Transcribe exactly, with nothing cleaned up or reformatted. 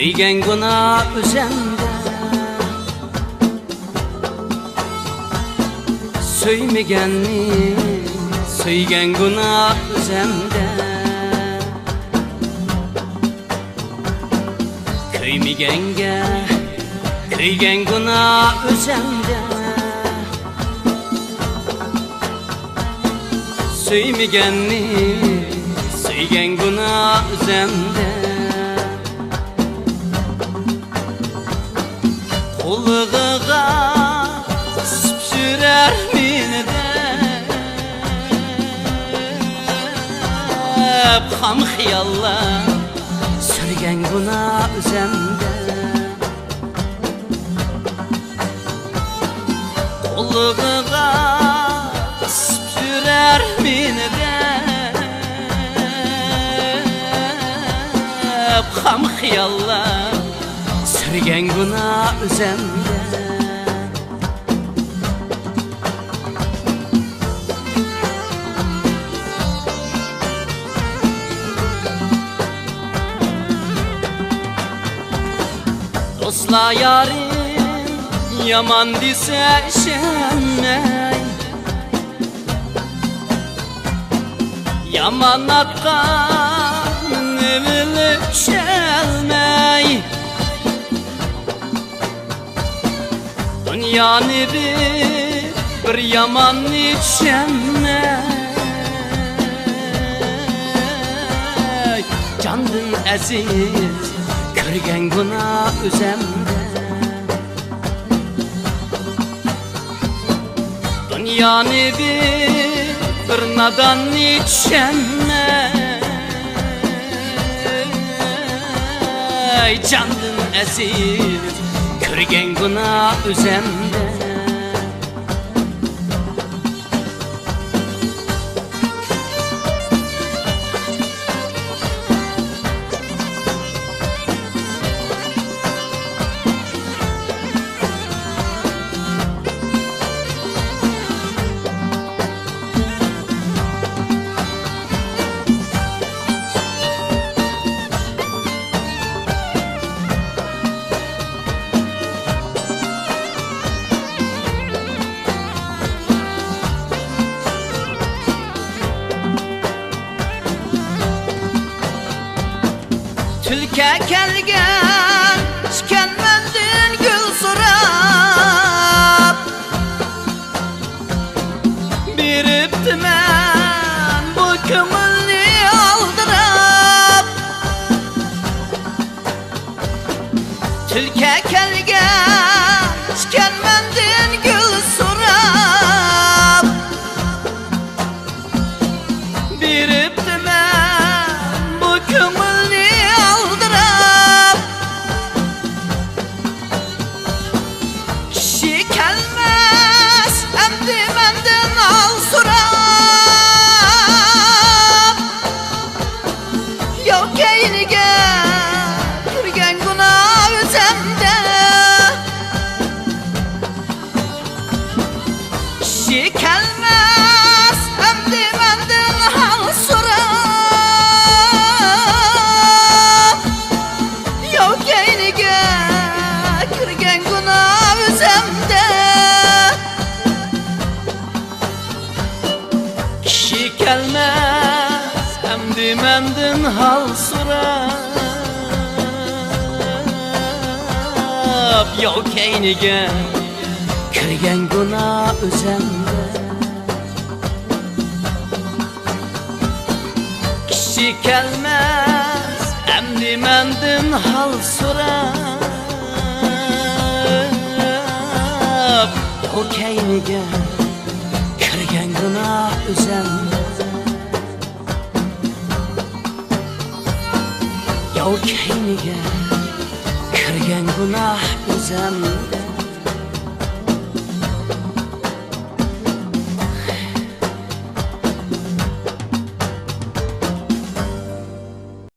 سۆيگەن گۇناھ ئۆزەمدە، سۆيمىگەننى سۆيگەن گۇناھ ئۆزەمدە. كۆيمىگەنگە كۆيگەن گۇناھ ئۆزەمدە، سۆيمىگەننى سۆيگەن گۇناھ ئۆزەمدە. قۇلىقىغا قىسىپ يۈرەر مېنى دەپ، خام خىياللار سۈرگەن گۇناھ ئۆزەمدە. قۇلىقىغا قىسىپ يۈرەر مېنى دەپ، خام خىياللار سۈرگەن گۇناھ ئۆزەمدە. دوستلار يارىم يامان دېسە ئىشەنمەي، يامان ئاتقا مىنىۋېلىپ چۈشەلمەي، دۇنيانى بىر، بىر ياماننى چۈشەنمەي، جاندىن ئەزىز كۆرگەن گۇناھ ئۆزەمدە. دۇنيانى بىر، بىر ناداننى چۈشەنمەي، جاندىن ئەزىز كۆرگەن گۇناھ ئۆزەمدە. تۈلكە كەلگەن ئىكەن مەندىن گۈل سوراپ، بېرىپتىمەن بۇ كۆڭۈلنى ئالدىراپ. تۈلكە كەلگەن ئىكەن مەندىن گۈل سوراپ، بېرىپتىمەن بۇ كۆڭۈلنى ئالدىراپ. كىشى كەلمەس ئەمدى مەندىن ھال سوراپ. ياۋ كەينىگە كىرگەن گۇناھ ئۆزەمدە. كىشى كەلمەس ئەمدى مەندىن ھال سوراپ. ياۋ كەينىگە كىرگەن گۇناھ ئۆزەمدە. كىشى كەلمەس ئەمدى مەندىن ھال سوراپ، ياۋ كەينىگە كىرگەن گۇناھ ئۆزەمدە. كىشى كەلمەس ئەمدى مەندىن ھال سوراپ، ياۋ كەينىگە كىرگەن گۇناھ ئۆزەمدە. ياۋ كەينىگە كىرگەن گۇناھ ئۆزەمدە.